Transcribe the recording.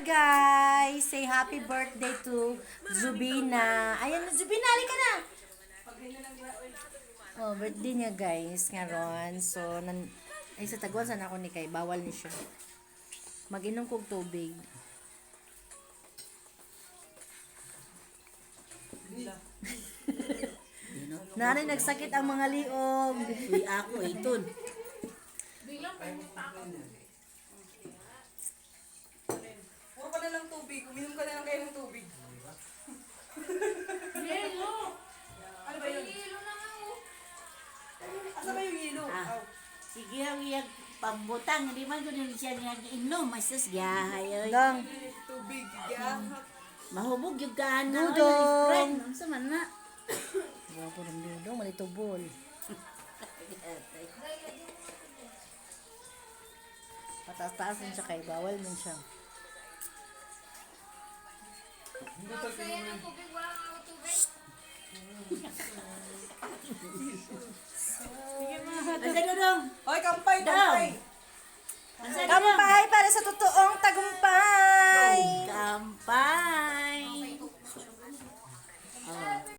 Guys. Say happy birthday to Zubina. Ayan, Zubina, halika na. Oh, birthday niya, guys, ngaron. So, nan ay sa tagwan sana ako ni kay bawal ni siya. Mag-inom kog tubig. Nanay, nagsakit ang mga liog. Uy, ako iton. Puro ka na lang tubig. Uminom ka na lang kayo ng tubig. Yelo! Ano ba yun? Yelo na nga oh. Asa ba yung yelo? Ah. Aw. Sige ang iyang pambutang, hindi man gud siya nga giinom, masas giyahay oy. Dong. Tubig. Yeah. Mahubog yung kaana oy, Dudong. Sprite, unsa man na. Gwapo ng dudong, malitubol. Pataas-taas din siya kay bawal man siya. Saya ng tubig, wala nga ako tubig. Asa dudong? Hoy, kampay, kampay. Asa dudong? Kampay para sa totoong tagumpay!